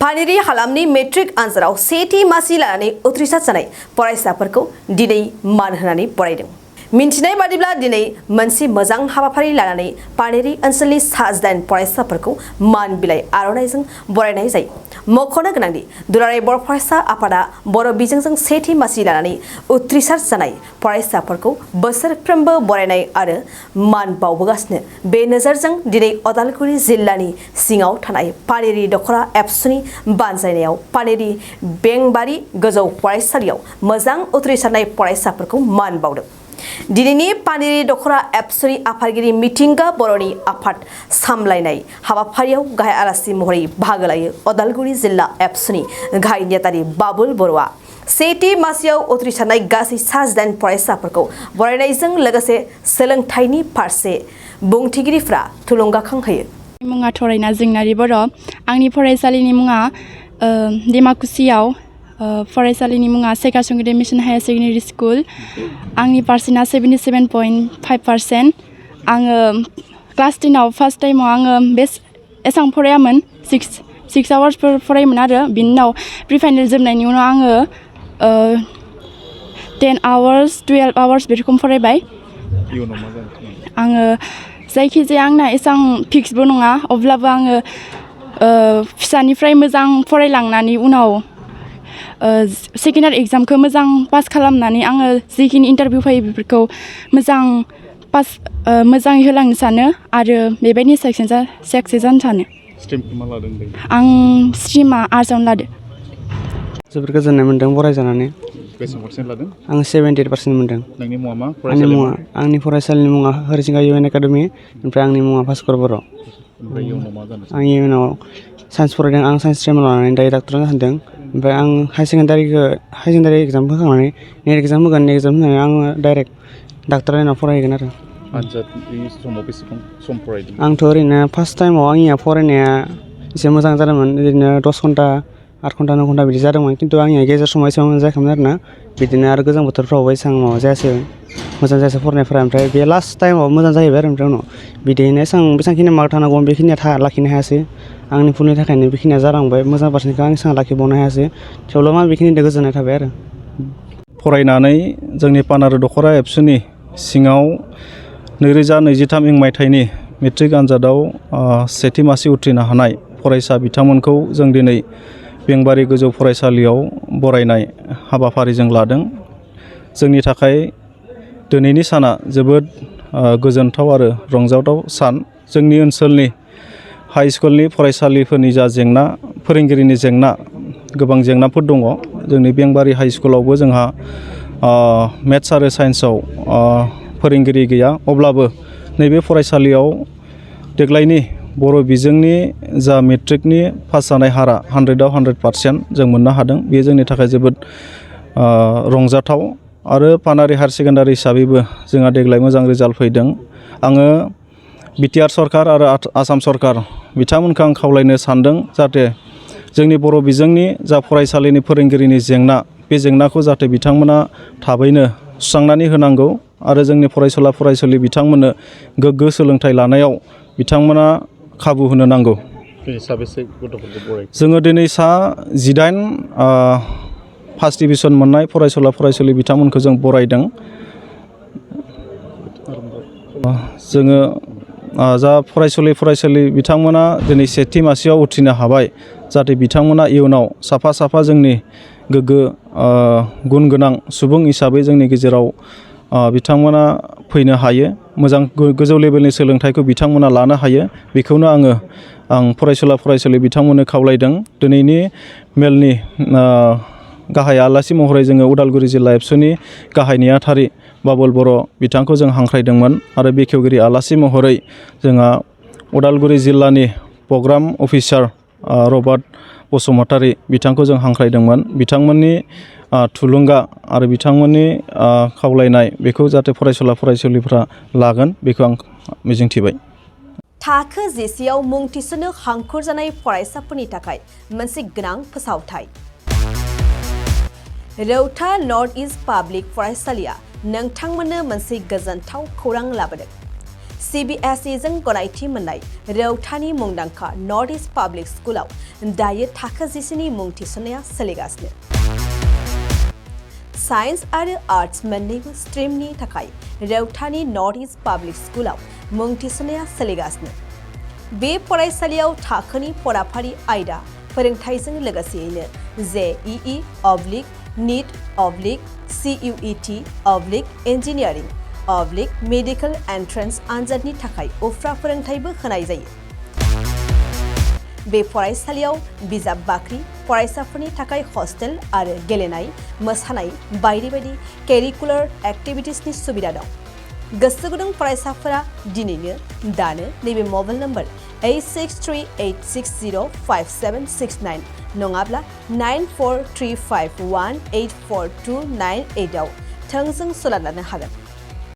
पानेरि हालामनि मेट्रिक आनजादाव सेथि मासि लानानै उथ्रिसार जानाय फरायसाफोरखौ दिनै मान होनानै बरायदों। मिन्थिनाय बादिब्ला दिनै मोनसे मोजां हाबाफारि लानानै पानेरि ओनसोलनि सा 8 फरायसाफोरखौ मान बिलाइ आर'नाइजों बरायनाय जायो। मख'नो गोनांदि दुलाराय बर' फरायसा आफादा बर' बिजोंजों सेथि मासि लानानै उथ्रिसार जानाय फरायसाफोरखौ बोसोरफ्रोमबो बरायनाय आरो मान बावबोगासिनो। बे नोजोरजों दिनै उदालगुरि जिल्लानि सिङाव थानाय पानेरि दख'रा एबसुनि बानजायनायाव पानेरि बेंबारि गोजौ फरायसालियाव मोजां उथ्रिसारनाय फरायसाफोरखौ मान बावदों। दिनैनि पानेरि दख'रा एबसुनि आफादगिरि मिथिंगा बर'नि आफाद सामलायनाय हाबाफारियाव गाहाय आलासि महरै बाहागो लायो उदालगुरि जिल्ला एबसुनि गाहाय नेतारि बाबुल बर'आ सेथि मासियाव उथ्रिसारनाय गासै सा 8 फरायसाफोरखौ बरायनायजों लोगोसे सोलोंथाइनि फारसे बुंथिगिरिफ्रा थुलुंगाखां होयो। मुङा थरायना जोंनारि बर' आंनि फरायसालिनि मुङा डिमाकुसियाव फरायसालिनि मुङा सेका संगिदे मिशन हायार सेकेन्डारि स्कुल। आंनि पार्सेन्टआ 77.5%। आङो क्लास 10आव फार्स्ट टाइमाव आङो एसां फरायामोन 6 आवार्सफोर फरायोमोन आरो बिनि उनाव प्रि फाइनेल जोबनायनि उनाव आङो 10 आवार्स 12 आवार्स बे रोखोम फरायबाय। आङो जायखिजाया आंना एसां फिक्सबो नङा अब्लाबो आङो फिसानिफ्राय मोजां फरायलांनानै उनाव सेकेन्डारि एग्जामखौ मोजां पास खालामनानै आङो जिखिनि इन्टारभिउ फैयो बेफोरखौ मोजाङै होलांनो सानो आरो बेबायदि साक्सेस जानो सानो। आं स्ट्रिमा आर्ट्सआवनो लादो। जोबोर गोजोननाय मोन्दों फरायजानानै। बेसेबां पार्सेन्ट लादों? आं 78% मोन्दों। नोंनि मुङा मा? आंनि फरायसालिनि मुङा हरिसिंगा इउ एन एकाडेमि। ओमफ्राय आंनि मुङा भास्कर बर'। आं इयुनाव साइन्स फरायदों। आं साइन्स स्ट्रिम लानानै दायो डाक्टर जानो सानदों। ओमफ्राय आं हायार सेकेन्डारि एग्जाम होखांनानै नेट एग्जाम होगोन। नेट एग्जाम होनानै आङो डाइरेक्ट डाक्टर लाइनाव फरायहैगोन आरो। आनजादनि समाव बेसेबां सम फरायदों? आंथ' ओरैनो फार्स्ट टाइमाव आंनिया फरायनाया एसे मोजां जादोंमोन। ओरैनो 10 घन्टा 8 घन्टा 9 घन्टा बिदि जादोंमोन। खिन्थु आंनिया गेजेर समाव एसेबां मोजां जायाखैमोन आरोना। बिदिनो आरो गोजां बोथोरफ्रावबो एसेबां माबा जायासै मोजां जायासै फरायनायफोरा। ओमफ्राय बे लास्ट टाइमाव मोजां जाहैबाय आरो ओमफ्राय उनाव बिदिनो बेसेबांखिनि मार्क थानांगौ बेखिनिया लाखिनो हायासै। आंनि भुलनि थाखायनो बेखिनिया जालांबाय। मोजां पार्सेन्टखौ आं एसेबां लाखिबावनो हायासै। थेवब्लाबो आं बेखिनिजों गोजोननाय थाबाय आरो। फरायनानै जोंनि पानेरि दख'रा एबसुनि सिङाव 2023 इं मायथाइनि मेट्रिक आनजादाव सेथि मासि उथ्रिनो हानाय फरायसा बिथांमोनखौ जों दिनै बेंबारि गोजौ फरायसालियाव बरायनाय हाबाफारिजों लादों। जोंनि थाखाय दिनैनि साना जोबोद गोजोनथाव आरो रंजाथाव सान। जोंनि ओनसोलनि हाइ स्कुलनि फरायसालिफोरनि जा जेंना फोरोंगिरिनि जेंना गोबां जेंनाफोर दङ। जोंनि बेंबारि हाइ स्कुलावबो जोंहा मेथ्स आरो साइन्सआव फोरोंगिरि गैया। अब्लाबो नैबे फरायसालियाव देग्लायनि बर' बिजोंनि जा मेट्रिकनि पास जानाय हारा 100आव 100% जों मोननो हादों। बेयो जोंनि थाखाय जोबोद रंजाथाव आरो पानेरि हायार सेकेन्डारि हिसाबैबो जोंहा देग्लाय मोजां रिजाल्ट फैदों। आङो बिटिआर सरकार आरो आसाम सरकार बिथांमोनखौ आं खावलायनो सानदों जाहाथे जोंनि बर' बिजोंनि जा फरायसालिनि फोरोंगिरिनि जेंना बे जेंनाखौ जाहाथे बिथांमोना थाबैनो सुस्रांनानै होनांगौ आरो जोंनि फरायसुला बिथांमोननो गोग्गो सोलोंथाइ लानायाव बिथांमोना खाबु होनो नांगौ। जोङो दिनै सा 18 फार्स्ट डिभिजन मोननाय फरायसुला बिथांमोनखौ जों बरायदों। जोङो जा फरायसुलि बिथांमोना दिनै सेथि मासियाव उथ्रिनो हाबाय जाहाथे बिथांमोना इयुनाव साफा जोंनि गोग्गो गुन गोनां सुबुं हिसाबै जोंनि गेजेराव बिथांमोना फैनो हायो। मोजां गोजौ लेभेलनि सोलोंथाइखौ बिथांमोना लानो हायो। बेखौनो आं फरायसुलि बिथांमोननो खावलायदों। दिनैनि मेलनि गाहाय आलासि महरै जोङो उदालगुरि जिल्ला एबसुनि गाहाय नेहाथारि बाबुल बर' बिथांखौ जों हांख्रायदोंमोन आरो बेखेवगिरि आलासि महरै जोंहा उदालगुरि जिल्लानि प्रग्राम अफिसार रबार्ट बसुमतारी बिथांखौ जों हांख्रायदोंमोन। बिथांमोननि थुलुंगा आरो बिथांमोननि खावलायनाय बेखौ जाहाथे फरायसुलिफ्रा लागोन बेखौ आं मिजिंथिबाय। थाखो 10आव मुं थिसननो हांखुर जानाय फरायसाफोरनि थाखाय मोनसे गोनां फोसावथाय। रौता नर्थ इस्ट पाब्लिक फरायसालिया नोंथांमोननो मोनसे गोजोनथाव खौरां लाबोदों। CBSE जों गनायथि मोननाय रौतानि मुंदांखा नर्थ इस्ट पाब्लिक स्कुलाव दायो थाखो 10 नि मुं थिसननाया सोलिगासिनो। साइन्स आरो आर्ट्स मोन्नैबो स्ट्रिमनि थाखाय रौतानि नर्थ इस्ट पाब्लिक स्कुलाव मुं थिसननाया सोलिगासिनो। बे फरायसालियाव थाखोनि फराफारि आयदा फोरोंथाइजों लोगोसेयैनो JEE NEET CUET engineering medical entrance आनजादनि थाखाय उफ्रा फोरोंथाइबो होनाय जायो। बे फरायसालियाव बिजाब बाख्रि, फरायसाफोरनि थाखाय हस्टेल आरो गेलेनाय, मोसानाय बायदि बायदि केरिकुलार एक्टिभिटिसनि सुबिदा दं। गोसो गुदुं फरायसाफोरा दिनैनो दानो नैबे मबाइल नम्बर 8638605769 नङाब्ला 9435184298 आव थोंजों सोलाद लानो हागोन।